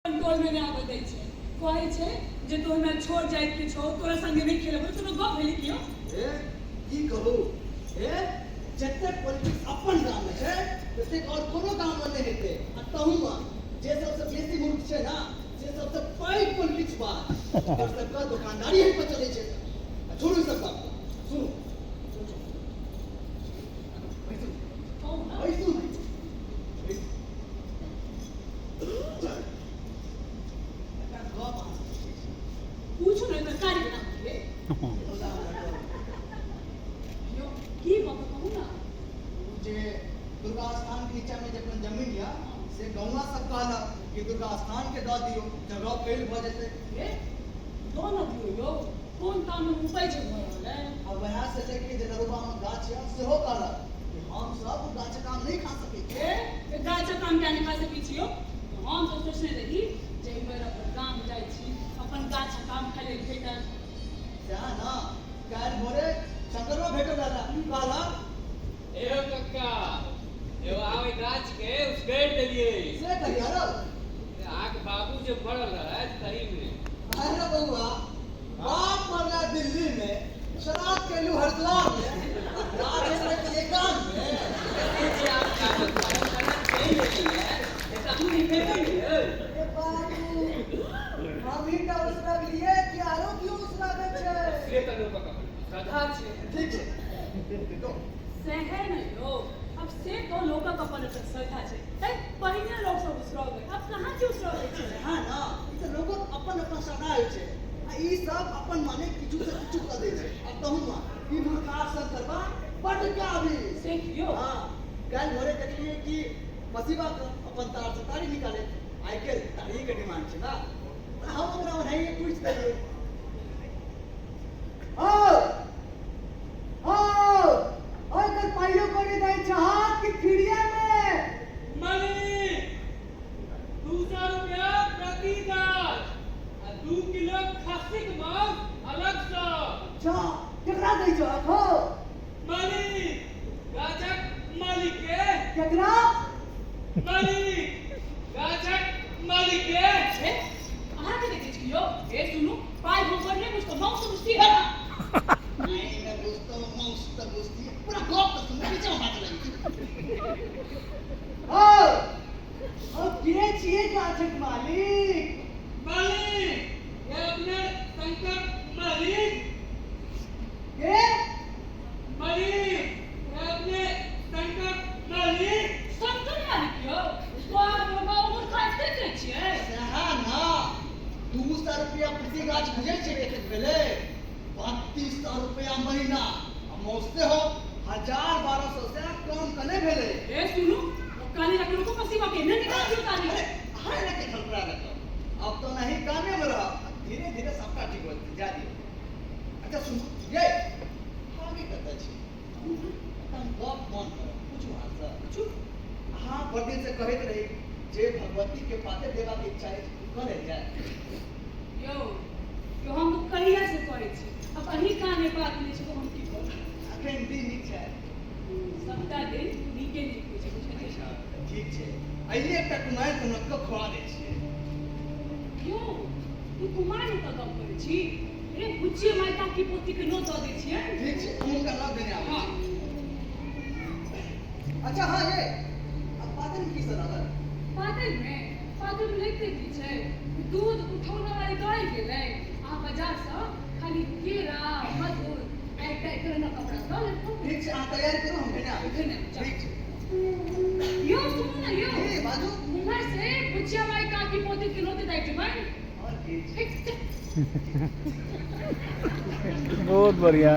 टोल मे नहि आबऽ दै छै, कहै छै जे तू हमरा छोड़ जाइत के छौ, तोरा संगे नहि खेलबौ। कोनो गप भेलै कि यौ? हे, की कहू, हे, जतेक पॉलिटिक्स अपन गाम मे छै ततेक और कोनो गाम मे नहि हेतै। आ तहू मे जे सबसँ बेसी मूर्ख छै ने से सबसँ पैघ पॉलिटिक्स बात, ओकर सबके दोकानदारी एहि पर चलै छै। आ छोड़ू ई सब गप, सुनू, बैसू। कहू ने। बैसू ने, बैसू। एकटा गप अहाँ से पूछै छी। पूछू ने, तरकारी बना के यौ, की गप, कहू ने। ओ जे दुर्गा स्थान के नीचा में जखन जमीन यऽ से गौवा सब कहलक कि दुर्गा स्थान के दऽ दियौ, जगह फैल भऽ जेतै। हे, दऽ ने दियौ यौ, कोन काम में उपैज भऽ रहल है। आ वएह से लेके जे नरुआ में गाछ यऽ सेहो कहलक कि हम सब ओ गाछक आम नहि खा सकै छी। हे, गाछक आम किया नहि खा सकै छी यौ? हम तऽ सोचने रही जे एहि बेर अपन गाम जाइ छी, अपन गाछक आम खाइ लेल भेटत। सएह ने, काल्हि भोरे शंकरो भेटल रहला, कहलक एहो कक्का, एगो आम गाछ के उसगैर देलियै। से कहिया रौ? अहाँके बाबू जे मरल रहथि तही मे। अरे बौआ, बाप मरला दिल्ली में, श्राद्ध कैलू हरिद्वार में, आ गाछ रोपलियै गाम में। जे आब गामक परंपरा चलि एलैए से तऽ अहूँ निभेबै ने यौ। ए बाबू, हमही टा उसरगलियै कि आरो केओ उसरगै छै? से तऽ लोकक अपन श्रद्धा छै। ठीक छै। सएह ने यौ, आब से तऽ लोकक अपन अपन श्रद्धा छै। है, पहिने लोक सब उसरगै, आब कहाँ के उसरगै छै। हँ ने, ई तऽ लोकक अपन अपन श्रद्धा होइ छै आ ई सब अपन माने किछु से किछु कऽ दै छै। आ तहूमे ई मूर्खार शंकरबा बड्ड काबिल। से की यौ? हँ, काल्हि भोरे देखलियै कि पसीबा के अपन तार से तारी निकाले। आइ काल्हि तारीके डिमांड छै ने, तऽ हम ओकरा ओनाहिए पूछि देलियै, हौ हौ, आइ काल्हि पाइयो कौड़ी दै छहक कि फ्रीए मे? मालिक, 200 रुपया प्रति गाछ आ 2 किलो खस्सीक मांस अलगसँ। अच्छा, केकरा दै छहक हौ? मालिक, गाछक मालिक के। केकरा? मालिक, गाछक मालिक के। हे, अहाँके देखै छी यौ। हे सुनू, पाइ हम पर नहि बुझतौ, माउस बुझती है। नहीं ने बुझतो, माउस तऽ बुझती। पूरा गप तऽ सुनू, बीचे में बात लगै छै। हौ हौ, के छियै गाछक मालिक? मालिक, ये अपने शंकर मालिक। के? मालिक, ये अपने शंकर मालिक। शंकर मालिक यौ? बाप रे बाप, ओकर काटते के छियै। सएह ने, 200 रुपया प्रति गाछ बुझै छै कतेक भेलै? 3200 रुपया महीना, आ मौसे हो 1000-1200 से कम के नहि भेलै। हे सुनू, काली रख रुको, पसीबा के नहि निकाल दियौ ताली। अरे, अहाँ एना के धड़फड़ा रखब? अब तो नहीं गामे में रहब, धीरे धीरे सबटा ठीक हो जेतै, जा दियौ। अच्छा सुनू, ये हम ई कतऽ छी? एकटा हम गप मन करब पूछू अहाँसँ। पूछू। अहाँ बड़ दिन से कहैत रही जे भगवती के पाते देबाक इच्छा अछि, कऽ लेल जाय। यौ यौ, हम तऽ कहिया से कहै छी, आब अहीं काने बात नहि छै तऽ हम की करू? अखन दिन नीक छै। सबटा दिन नीके नीक होइ छै, बुझलियै? अच्छा ठीक छै, आइए एकटा कुमारि के नोत कऽ खुआ दै छियै। यौ, ई कुमारि ओतऽ गप करै छी? रे बुच्ची माय काकी पोती के नोत दऽ दै छियै। ठीक छै, हम हुनका नोत देने आबै हँ छी। अच्छा हँ, ये आ पातरि में की सब रहल? पातरि मे लगिते की छै, दूध उठौना वाली दऽ गेलै, अहाँ बाजारसँ खाली केरा, मधुर आ एकटा एकरना कपड़ा लऽ लेब। ठीक छै, अहाँ तैयारी करू, हम भेने आबै छी। भेने आबै, ठीक छै। यौ सुनू ने यौ। की बाजू? उम्हर से बुचिया माय काकी पोती के नोते जाइ छै बहिन। आओर की? ठीक छै। बहुत बढ़िया।